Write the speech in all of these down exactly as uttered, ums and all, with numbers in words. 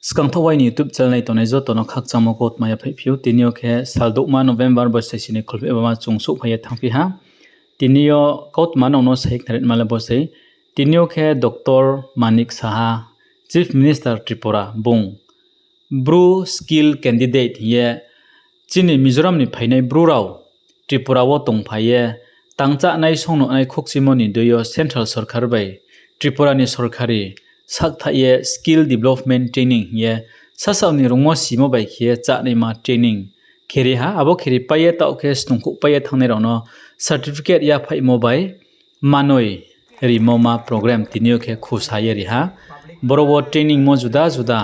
Skangthaoh aini YouTube channel nai tongnai joto no khakchangmo kautma yaphaihphi ou. Tini yo khe saldouhma November boisai sini kholphehbama chung souhphai ye thanngphi ha. Tini yo kautma nung no sai khnarima le bo sei. Tini yo khe Doctor Manik Saha, Chief Minister Tripura, bung Bru skill candidate hing ye chini Mizoram ni phainai Bru rao Tripura wo tongphai ye tangchánai songnuhnai khokchimo ni dei yo central sorkar bai Tripura ni sorkari sakthaih ye skill development training hing ye sasaoh ni rungmo simo bai khe ye chánaima training khe ri ha. Abo khe ri pai ye taoh khe snungkhouh pai ye thanngnai rao no certificate yaphaihmo bai manoi rimo ma program tini yo khe khusa ye ri ha. Boro wo trainingmo juda juda,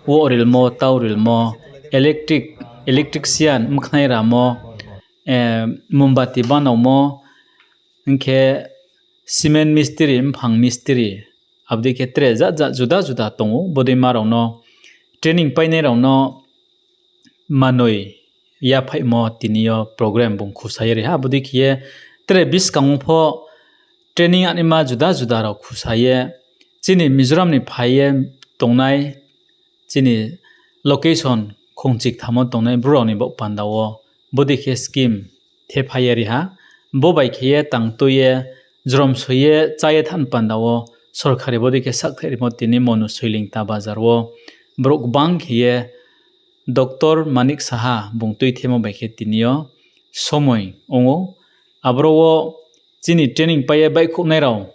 wo rilmo, tau rilmo, electric, electrician, mkhnai ramo, mombati banaomo, hing khe cement mistiri, mphang mistiri, abo dei khe tre jat jat juda juda tong ou. Bodei ma rao no, training painai rao no manoi yaphaihmo tini yo program bung khusa ye ri ha. Abo dei khe ye tre buskang wo pho training anaima juda juda rao khusa ye chini Mizoram ni phai ye tongnai chini location khongchi kthamo tongnai Bru rao ni baoh panda wo bodei khe scheme thephai ye ri ha. Bo bai khe ye tang tui ye jromsoi ye chá ye thanng panda wo sorkari bodei khe sakthaih rimo tini Monu Soilingta bazar wo brouh gbang khe ye Doctor Manik Saha bung tuithemo bai khe tini yo somoi ong ou. Aboro wo chini training pai ye baihkhouhnai rao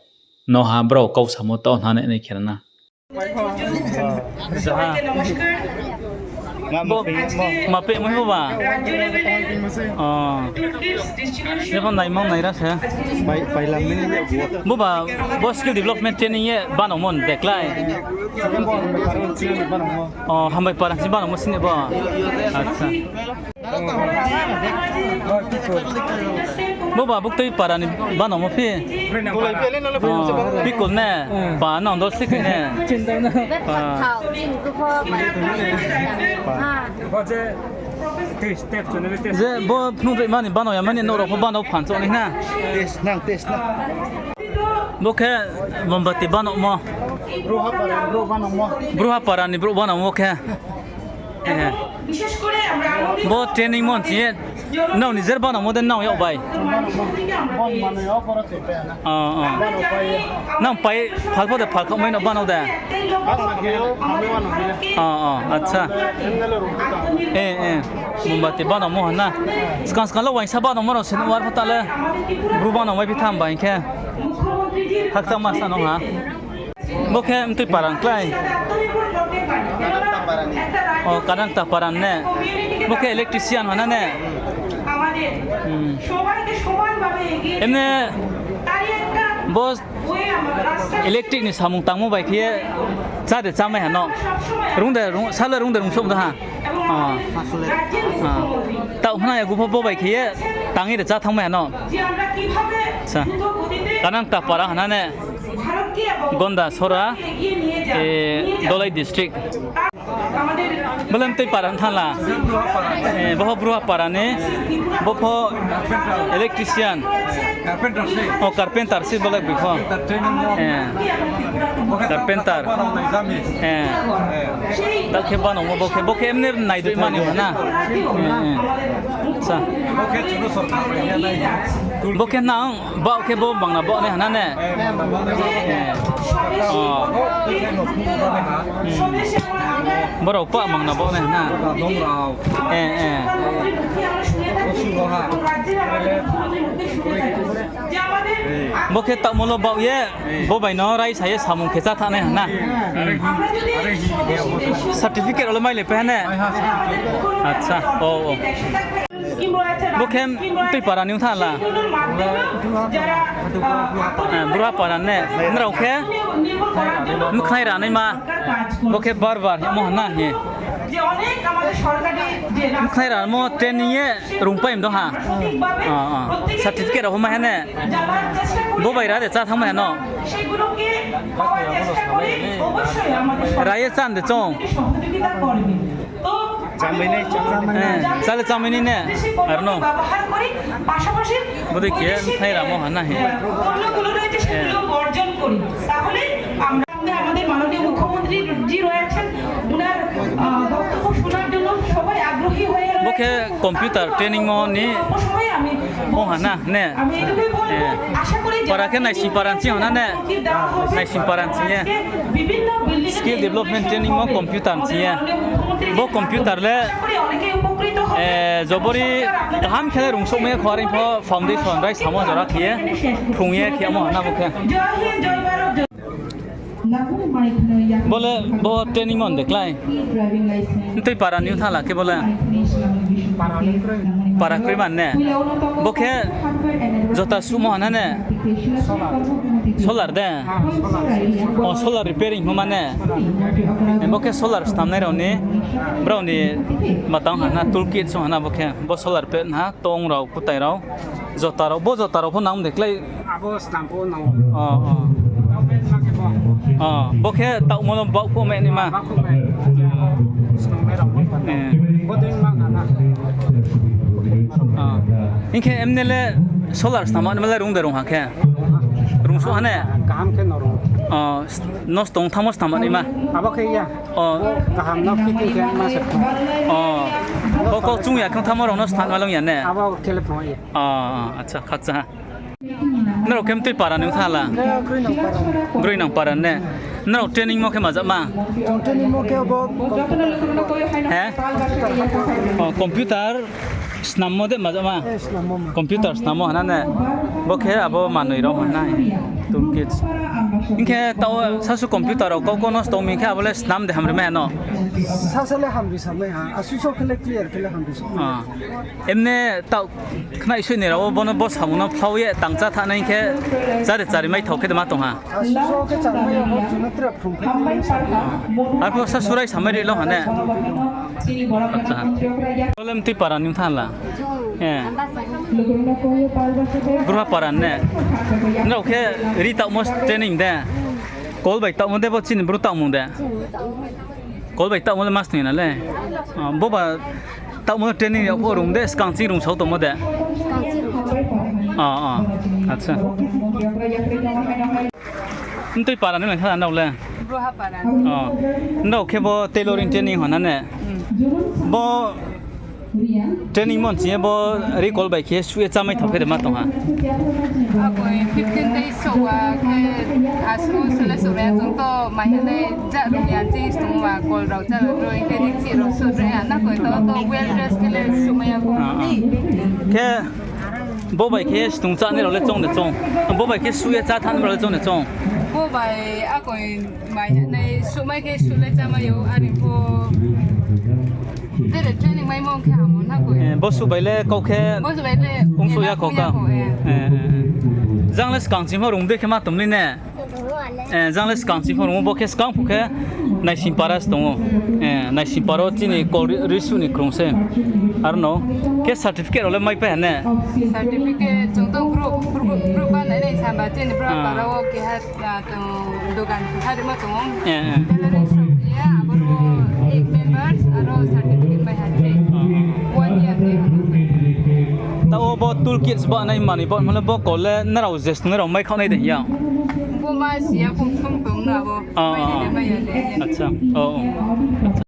no ha brao kau samo taoh hna nai nai khe ra na. Bo, ma pehmoi bo ba? Jepho naimang naira se. Bo ba, bo skill development training ye banaomo de klái? O, Hambai para se banaomo sini bo. Acha. Bo ba buktui para ni banaomo phi? Pikul ne? Pa nang dol si khe ne? Je bo phnuh rima ni banao ya mani nouh rao pho banao phan chouh nai na. Bo khe mombati banaomo. Bruha para ni brouh banaomo khe. Bo training mon si ye, nrao nijer banaomo de nrao yag bai? Nang pai phal pho de phal khaohmai no banao de? Acha. Mombati banaomo ha na. Skang skang le uaingsa banaomo rao se nuh war pho ta le. Bru banaomai phi tham ba hing khe. Khakchangma sa no ha. Bo khe mtui para ni klái? O, Kanakta para ni ne? Bo khe electrician ha na ne? Emne bo electric ni samung tangmo bai khe ye chá de chámai ha no? Rung de, sal le rung de rung souh do ha? Taoh hna ya gu pho bo bai khe ye tang ye de chá thanngmai ha no? Kanakta para ha na ne? Gonda sora, Dolai district. Bo le mtui para ni thanng la? Bo pho Bruha para ni, bo pho electrician. O, carpenter se bo le boi pho. Carpenter. Ta khe banaomo bo khe, bo khe emne naidoimani ha na. Bo khe nang baoh khe bo bangna baoh nai ha na ne? Borao pah mangna baoh nai ha na? Bo khe taohmo lo baoh ye, bo bai no raisa ye samung khe chá thanng nai ha na? Certificate rao le mai le pai ha ne? Acha, o, o. Bo khe mtui para ni ong thanng la? Bruha para ne? Nrao khe mkhnai ranaima. Bo khe bar bar hingmo ha na hing. Mkhnai ramo training ye rungpai mdo ha. Certificate rao pho mai ha ne? Bo bai ra de chá thanngmai ha no? Ra ye chá de choung. Chá le chámai nai ne? Ar no? Bodei khe mkhnai ramo ha na hing. আমাদের মাননীয় মুখ্যমন্ত্রী জি রয়েছেন, ওনার Khe computer training mo ni ong ha na ne? Para khe Naising para nching ha na ne? Naising para nching ye. Skill development training mo computer nching ye. Bo computer le jobori kaham khe le rungsouhmai ye kho, are pho foundation rai samo jora khe ye phrung ye khe amo ha na bo khe. Bo le bo training mo de klái. Mtui para ni tha la khe bo le. Para kroi man ne. Bo khe jota suhmo ha na ne? Solar de? O, solar repairing hingmo ma ne? Bo khe solar snamnai rao ni, brao ni matang ha na, tool kit song ha na bo khe. Bo solar pad ha, tong rao, kutai rao, jota rao, bo jota rao pho nang de klái. Bo khe taohmo no baoh pho mai naima. Hing khe emne le solar snam naima le rung de rung ha khe? Rungsouh ha ne? Nosto ong thanngmo snam naima. Bo kau chung ya khe thanngmo rao no snam na long ya ne? Acha, khakchang ha. Nrao khe mtui para ni tha la? Groinang para ne. Nrao training mo khe majakma? Computer snammo de majakma? Computer snammo ha na ne. Bo khe abo manoi rao ha na. Tool kit. Hing khe taoh sasu computer rao kau kau nosto ong mi khe abo le snam de hamri mai ha no? Emne taoh khnaisoih ni rao wo bono bo samung no phlao ye tangcha thanng nai khe chári chári mai thao khe de ma tong ha. Arphuh sa surai samai ri long ha ne? Bo le mtui para ni tha la? Bruha para ne. Nrao khe ri taohmo training de? Kol bai taohmo de bo chini bru taohmung de? Kol bai taohmo le mas tong ya na le. Bo ba taohmo training yag pho rung de, skang ching rung sao tongmo de? Mtui para ni mai tha nrao le? Nrao khe bo tailoring training ha na ne? Bo training mo nching ye bo ri kol bai khe suh ye chámai thao khe de ma tong ha? Akoi fifteen days souh wa khe asuh sole souh nai ya chung to mai ha nai ja rung ya ching stung wa kol rao chá rao droi khe ni chih rao souh droi ha na koi to to well dress khe le suhmai ya kho. Khe bo bai khe stung chánai rao le choung de choung? Bo bai khe suh ye chá thanng rao le choung de choung? Bo bai akoi mai ha nai suhmai khe suh le chámai ou, are pho tere training maimo khe amo na koi. Bo suh bai le kau khe ongsouh ya kho ka. Jang le skang ching pho rung dei khe ma tong ni ne? Jang le skang ching pho rung, bo khe skang phuh khe Naising para se tong ou. Naising para wo chini kol ri, risuh ni krung se. Aro no khe certificate rao le maipai ha ne? Certificate chung to group, group, group banai nai samba chini brouh para wo keha, tong dogan keha rimo tong ou. Tailoring shop ye abo ro eight members aro certificate pai ha tre. One year ni. Taoh wo bo tool kits banai manoi bo, mane bo kol le nrao je sung nai rao mai khaoh nai de hing ya? Bo ma si ya, kung sung tong na bo. Acha.